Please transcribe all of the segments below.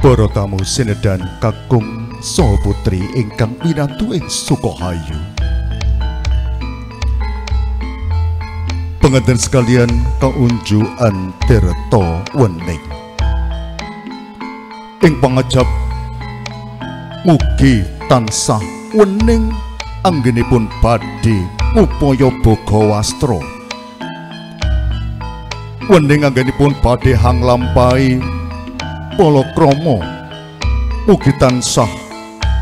Para tamu sinedan kakung saha putri ingkang winatu ing Sukahayu. Pengantin sekalian kaunjukan tirta wening. Ing pangajap mugi tansah wening anggenipun badhe ngupaya boga wastra. Wening anggenipun badhe hanglampahi palakrama, mugi tansah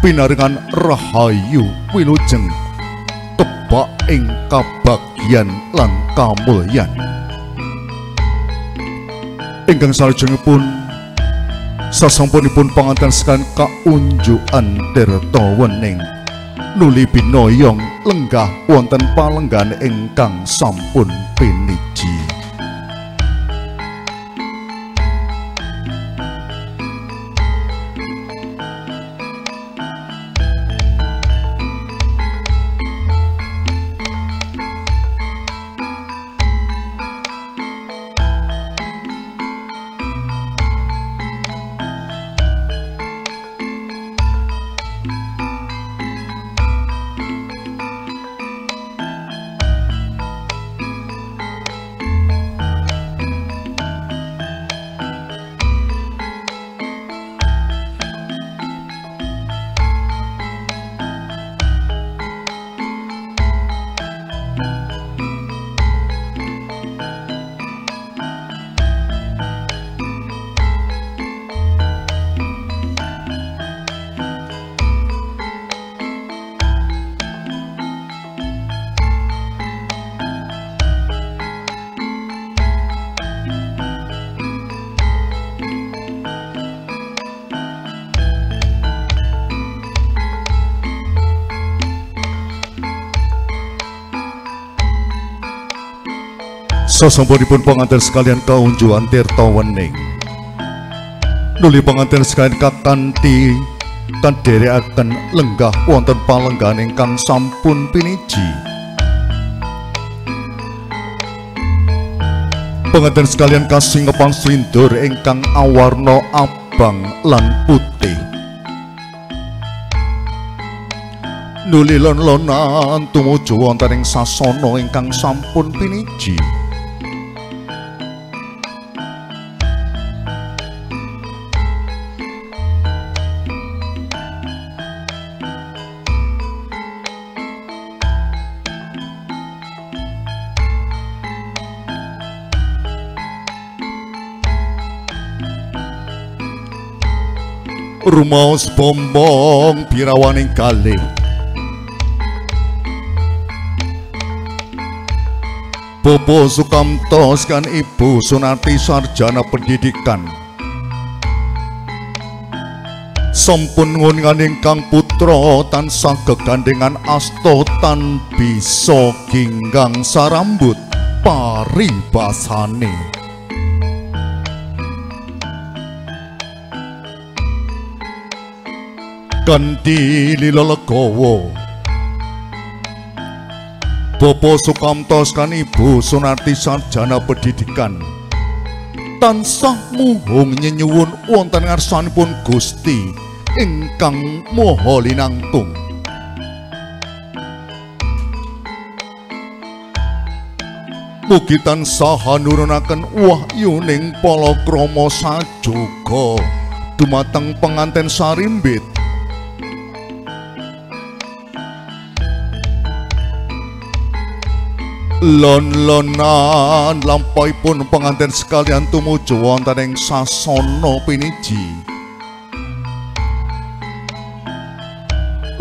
pinaringan rahayu wilujeng kebak ing kabagyan lan kamulyan. Ingkang salajengipun sasampunipun panganten sekalian kaunjukan tirta wening nuli binoyong lenggah wonten palenggan ingkang sampun piniji. Sasampunipun panganten sekalian kaunjuan tirta wening nuli panganten sekalian kakanthi kandherekaken lenggah wonten palenggan ingkang sampun piniji. Panganten sekalian kasingepan slindur ingkang awarna abang lan putih nuli lon-lonan tumuju wonten ing sasana ingkang sampun piniji. Rumaos bombong birawaning kalih Bopo Sukamto kan Ibu Sunarti sarjana pendidikan sampun ngungan ingkang putra tansah gegandengan asta tan bisa ginggang sarambut paribasane. Kanthi lila legawa Bapak Sukamto kan Ibu Sunarti sarjana pendidikan tansah muhung nyenyuwun wonten ngarsanipun Gusti ingkang Maha Linangkung. Mugi tansah nurunaken wahyuning palakrama sajuga dumateng penganten sarimbit. Lon-lonan lampahipun pengantin sekalian tumuju wonten ing sasana piniji.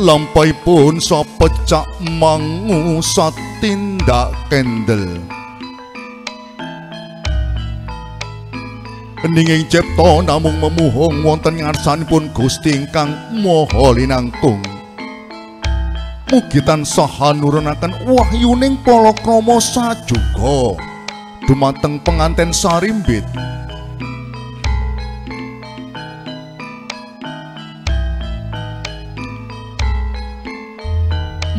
Lampahipun sapecak mangu satindak kendel. Ninging cipta namung memuhung wonten ngarsanipun Gusti ingkang Maha Linangkung. Mugi tansah nurunaken wahyuning palakrama sajuga dumateng penganten sarimbit.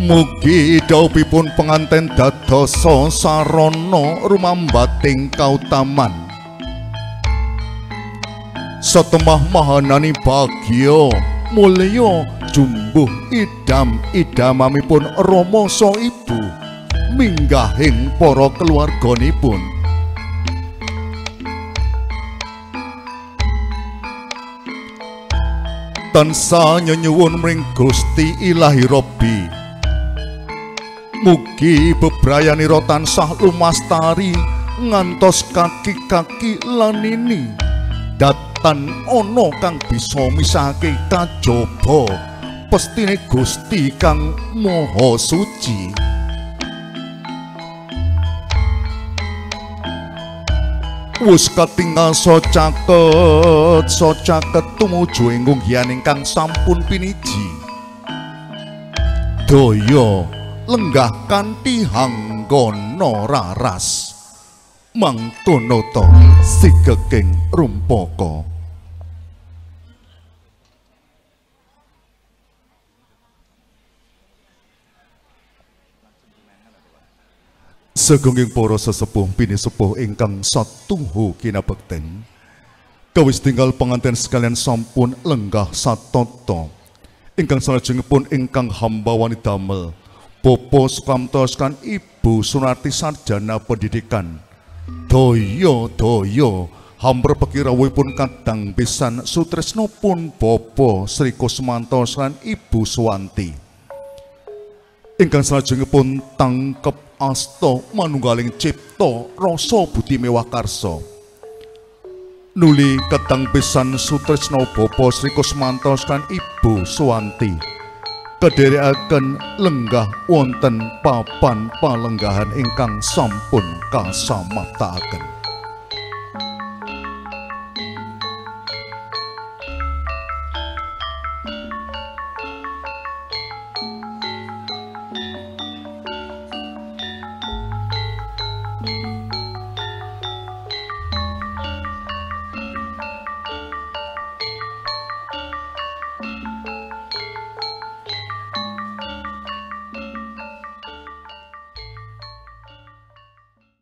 Mugi dhawuhipun penganten dadosa sarana rumambating kautaman. Satemah mahanani bagya mulya jumbuh idam idamamipun rama saha ibu minggahing para keluarganipun. Tansah nyenyuwun mring Gusti Ilahi Robbi, mugi bebrayanira tansah lumastari ngantos kaki-kaki lan nini datan ana kang bisa misahake kajaba pestine Gusti kang Maha Suci. Wus katingal so caket tumuju ing ngunggihan ingkang sampun piniji. Daya lenggah kanthi hanggana raras. Mangkono ta sigeking rumpaka. Sagunging para sesepuh pinisepuh ingkang satuhu kinabekten, kawis tinggal pengantin sekalian sampun lenggah satata. Ingkang salajengipun ingkang hamba wani damel Bapak Sukamto kan Ibu Sunarti sarjana pendidikan. Daya-daya hampir rawuhipun kadang pisan sutresna pun Bapak Sri Kusmanto lan Ibu Suwanti. Ingkang salajengipun tangkep asta manunggaling cipta rasa budi mewah karsa. Nuli kadang pisan sutresna Bapak Sri Kusmanto lan Ibu Suwanti kederekaken lenggah wonten papan palenggahan ingkang sampun kasamaptakaken.